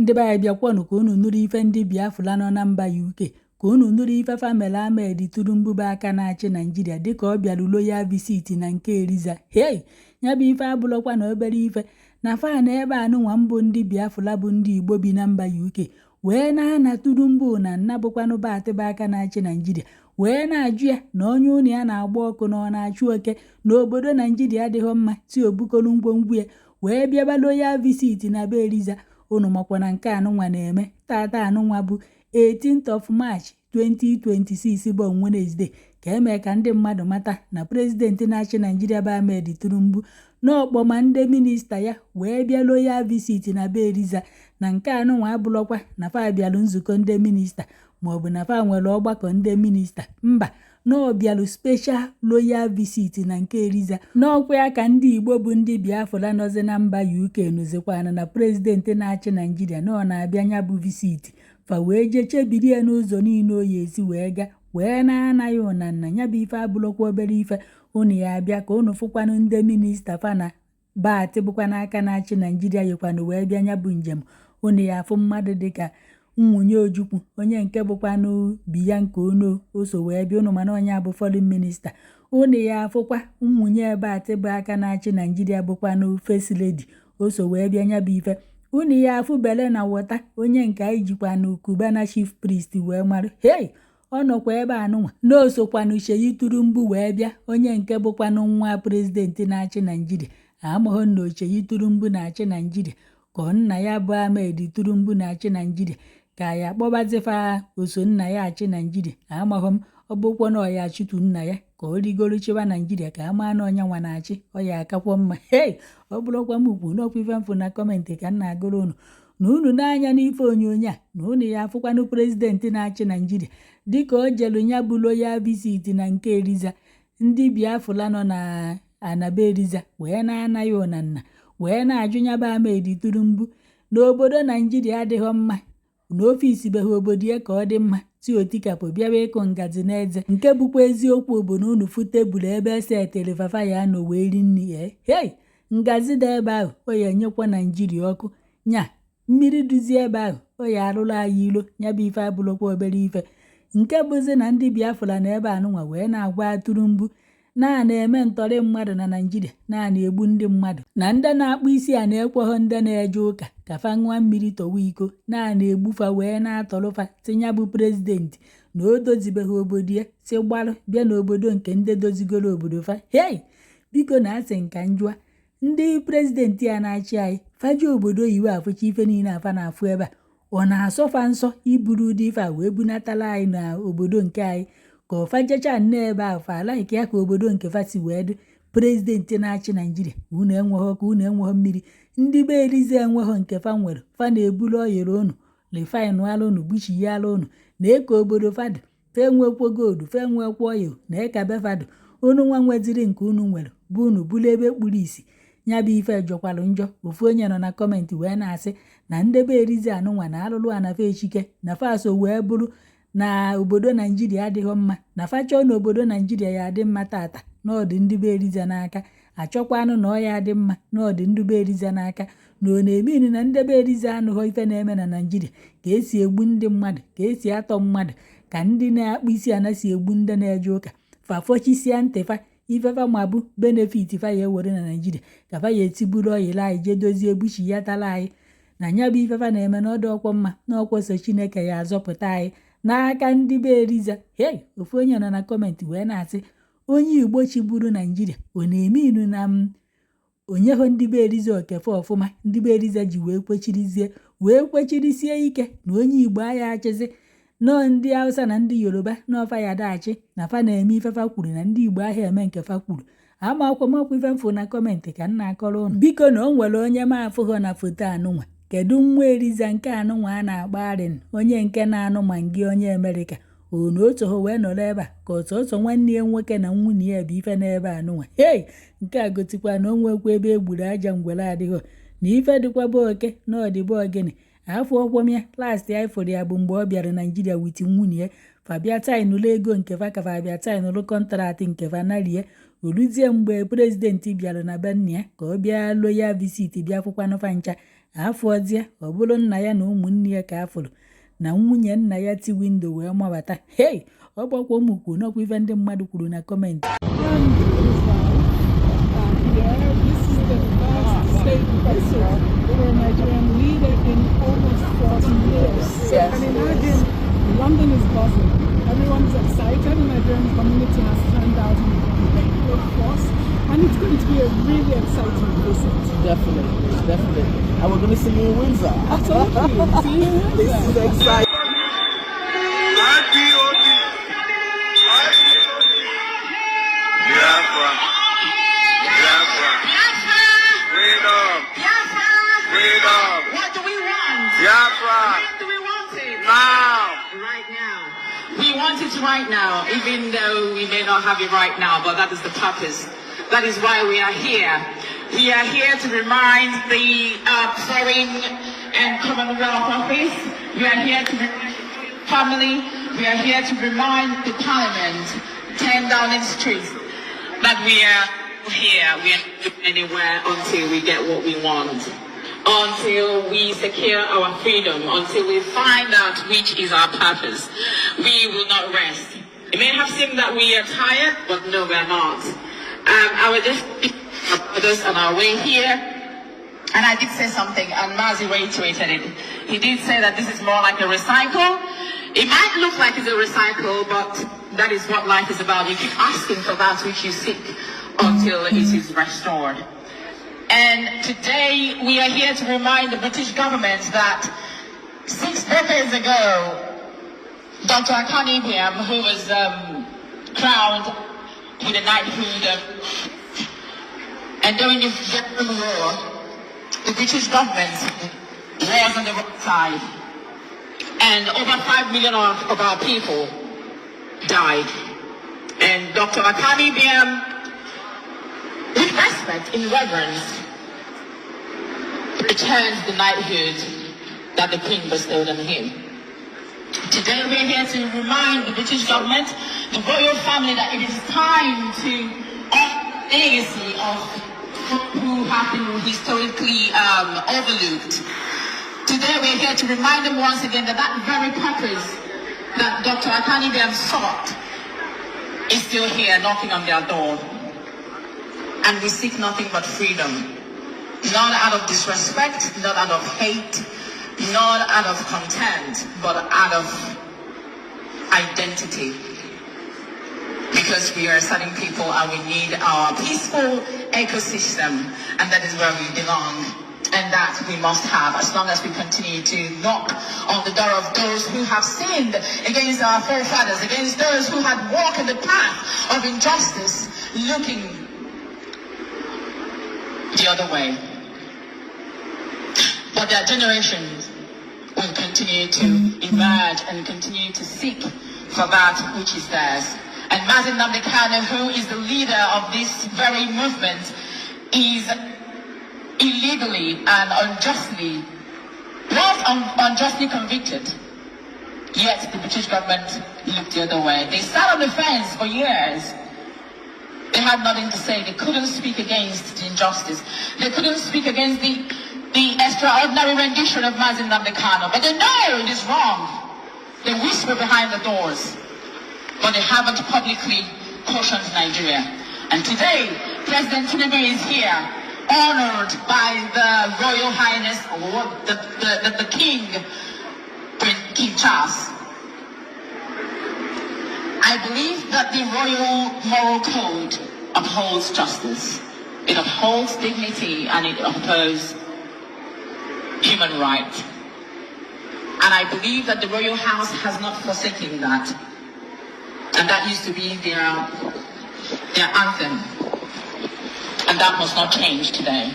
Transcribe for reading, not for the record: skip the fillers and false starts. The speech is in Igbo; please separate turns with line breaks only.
Ndị be anyị, bịakwanụ ka unu nụrụ ife ndị Biafra nọ na mba UK, ka unu nụrụ ife fa mere Ahmed Tinubu bụ aka na-achị Naijiria dịka ọ bịara royal visit na nke Eliza. Hei, ya bụ ife abụrụkwa na obere ife na fa na ebe anụnwa mbụ ndị Biafra bụ ndị Igbo bi na mba UK wee na-ana Tinubu na nna bụkwanụ batịba aka na-achị Naijiria, wee na-ajụ ya na onye ụnụ ya na-agba ọkụ na ọ na-achụ oke n'obodo Naijiria adịghị mma, ti obukolu ngwongwo ya wee bịaba royal visit na be Eliza. Unu makwa na nke anụnwa na-eme tata anụnwa bụ 18th of March 2026, bụ Wednesday, ka eme ka ndị mmadụ mata na president na-achị Naijiria bụ Ahmed Tinubu n'ọkpọma ndị minista ya wee bịa royal visit na be Eliza, na nke anụnwa abụrụkwa na fa bịalụ nzukọ ndị minista maọbụ na fa nwere ọgbakọ ndị minista. Mba, na ọ bịalụ special royal visit na nke Eliza. N'ọkwa ya ka ndị Igbo bụ ndị Biafra nọzi na mba UK nụzikwana na president na-achị Naijiria na ọ na-abịa ya bụ visit, fa wee jee chebiri ya n'ụzọ niile oyi esi wee gaa wee na-anaghị ụnanna. Ya bụ ife abụrụkwa obere ife. Unu ya abịa ka unu fụkwanụ ndị minista fa na bat bụkwa n'aka na-achị Naijiria yikwanụ wee bịa ya bụ njem. Unu ya afụ mmadụ dịka nwunye Ojukwu, onye nke bụkwanụ Bianca Ono, o so wee bịa. Unu mana onye bụ foreign minister. Unu ya afụkwa nwunye bat bụ aka na-achị Naijiria bụkwanụ first lady, o so wee bịa ya bụ ife. Unu ya afụ bele na wọta, onye nke anyị jikwanụ Cubana Chief Priest wee marụ. Hei, ọ nọkwa ebe anụnwa na osokwanụ Seyi Tinubu wee bịa, onye nke bụkwanụ nwa president na-achị Naijiria. Amaghị na Seyi Tinubu na-achị Naijiria ka nna ya bụ Ahmed Tinubu na-achị Naijiria, ka ya kpọbazifa oso nna ya achị Naijiria. Amaghị m, ọ bụkwa na ọ ya achụtu nna ya ka ọ rigoro chịwa Naijiria, ka a maa na ọnya nwa na-achị, ọ ya akakwọ mma. Hei, ọ bụrụkwa m ukwu n'okwu ife mfụ na comment ka m na-agụrụ unu na unu n'anya n'ife onyonyo a, na unu ya afụkwanụ president na-achị Naijiria dịka o jelu ya bụ royal visit na nke Eliza. Ndị Biafra nọ na anaba Eliza wee na-anaghị ụnanna wee na-ajụ ya bụ Ahmed Tinubu n'obodo Naijiria adịghị mma, na office beghị obodo ya ka ọ dị mma, ti otikapụ bịawa ịkụ ngaji n'eze. Nke bụkwa eziokwu bụ na unu fụ tebụl ebe esetịrị fafa ya nọ wee ri nri ya, hei, ngazi dị ebe ahụ, o ya enyekwa Naijiria ọkụ nya mmiri duzie ebe ahụ, o ya arụrụ anyị ilo. Ya bụ ife abụrụkwa obere ife. Nke bụzi na ndị Biafra na ebe anụnwa wee na-agwa Tinubu na na-eme ntọrị mmadụ na Naijiria, na na-egbu ndị mmadụ, na ndị na-akpụ isi a na-ekweghọ ndị na-eje ụka ka fa ṅụọ mmiri tọwa iko, na na-egbufa wee na-atọrụfa. Tinye bụ president na o dozibeghị obodo ya, si gbalụ bịa n'obodo nke ndị dozigoro obodo fa. Hei, biko, na asị nka njụa ndị president a na-achị anyị, faji obodo oyibo afụcha ife niile afa na-afụ ebe a, ọ na-asọfa nsọ iburu ụdị ife a wee bunatala anyị n'obodo nke anyị, ka ọfa jecha nnọọ ebe ahụ fa alaiki ya ka obodo nke fa si wee dị? President na-achị Naijiria, unu enweghị ọkụ, unu enweghị mmiri, ndị be Eliza enweghị nke fa nwere, fa na-ebulu oyiri unu refine ala unu gbuchiyala unu na eke obodo fadụ, fa enwekwo gold, fa enwekwo oil na eka be fadụ. Unu nwa nweziri nke unu nwere bụ unu bulu ebe kpuru isi. Ya bụ ife jọkwalụ njọ. Ofu onye nọ na comment wee na-asị na ndebe Eliza anụnwa na alụlụ a na fa echike na fa so wee bụrụ na obodo Naijiria adịghị mma, na fa chọọ na obodo Naijiria ya adị mma tata, na ọdị ndị be Eliza n'aka, achọkwanụ na ọ ya adị mma na ọdị ndị be Eliza n'aka, na ọ na-emini na ndebe Eliza anụghọ ife na-eme na Naijiria, ka esi egbu ndị mmadụ, ka esi atọ mmadụ, ka ndị na-akpụ isi ana si egbu ndị na-eje ụka. Fa fọchisia ntị fa, ifefa ma bụ benefit fa ya ewere na Naijiria, ka fa ya etiburu oyili anyị jee dozie buchi ya tara anyị na nya bụ ifefa na-eme na ọdụ ọkwọ mma na ọkwọ so. Chineke ya azọpụta anyị n'aka ndị be Eliza. Hei, ofu onye nọ na comment wee na-asị onye Igbo chịburu Naijiria, ọ na-eme inu na m onyeghọ ndị be Eliza okefe ọfụma, ndị be Eliza ji wee kwechirizie wee kwechirisie ike na onye Igbo agha achịzi, nọọ ndị Hausa na ndị Yoruba n'ọfa ya dachi, na fa na-eme ife fa kwuru, na ndị Igbo ahịa eme nke fa kwuru. Ama akwụmakwụ ife mfụ na comment ka m na-akọrọ ụnụ. Biko, na o nwere onye m afụghọ na foto anụnwa. Kedu nwa Eliza nke anụnwa a na-akpọ Arin, onye nke na-anụ ma ngị onye Amerịka o na otu ha wee nọrọ ebe a, ka ọsọsọ nwanne ya nwoke na nwunye ya bụ ife n'ebe anụnwa? Hei, nke a gosikwa na o nwekwa ebe e gburu aja ngwere adịghọ na ife dịkwaba oke na ọdịba ogene afọ ọkwọm ya. Last anyị fụrụ ya bụ mgbe ọ bịara Naijiria with nwunye ya, fa bịa signụlụ ego nke fa, ka fa bịa signụlụ contract nke fa narie. Oluzie mgbe president bịara na be nna ya ka ọ bịa royal visit, bịa fụkwanụ fa ncha. Afọzie ọ bụrụ nna ya na ụmụnne ya ka afụrụ na nwunye nna ya ti window wee mabata. Hei, ọ gbakwa ụmụ kwuru n'ọkwa ife ndị mmadụ kwuru na comment.
And his wife are here. This is the first state visit for a Nigerian leader in almost 40 years. So you can imagine London is buzzing. Everyone's excited. The Nigerian community has turned out in great force. And it's going to be a really exciting visit.
Definitely, definitely. And we're going to see you in Windsor.
Absolutely. See you in
This
Windsor.
is exciting.
IPOB. IPOB. Biafra. Biafra. Freedom. Freedom.
What do we want?
Biafra.
When do we want it?
Now.
Right now. We want it right now, even though we may not have it right now, but that is the purpose. That is why we are here. We are here to remind the Foreign and Commonwealth Office. We are here to remind the family. We are here to remind the Parliament, 10 Downing Street, that we are here. We are not going anywhere until we get what we want, until we secure our freedom, until we find out which is our purpose. We will not rest. It may have seemed that we are tired, but no, we are not. I was just others on our way here, and I did say something, and Mazi reiterated it. He did say that this is more like a recycle. It might look like it's a recycle, but that is what life is about. You keep asking for that which you seek until it is restored. And today we are here to remind the British government that 6 decades ago, Dr. Akanu Ibiam, who was crowned with a knighthood, and during the Vietnam War, the British government was on the wrong side. And over 5 million of our people died. And Dr. Akanu Ibiam, with respect, in reverence, returned the knighthood that the Queen bestowed on him. Today we're here to remind the British government, the royal family, that it is time to honor the legacy of who have been historically overlooked. Today we're here to remind them once again that that very purpose that Dr. Akanu Ibiam sought is still here knocking on their door. And we seek nothing but freedom. Not out of disrespect, not out of hate, not out of contempt, but out of identity. Because we are certain people and we need our peaceful ecosystem, and that is where we belong. And that we must have as long as we continue to knock on the door of those who have sinned against our forefathers, against those who had walked in the path of injustice, looking the other way. But their generations will continue to emerge and continue to seek for that which is theirs. And Mazi Nnamdi Kanu, who is the leader of this very movement, is illegally and unjustly, was unjustly convicted. Yet the British government looked the other way. They sat on the fence for years. They had nothing to say. They couldn't speak against the injustice. They couldn't speak against the extraordinary rendition of Mazi Nnamdi Kanu. But they know it is wrong. They whisper behind the doors. But they haven't publicly cautioned Nigeria. And today, President Tinubu is here, honored by the Royal Highness, or the King, King Charles. I believe that the Royal Moral Code upholds justice. It upholds dignity and it upholds human rights. And I believe that the Royal House has not forsaken that. And that used to be their anthem. And that must not change today.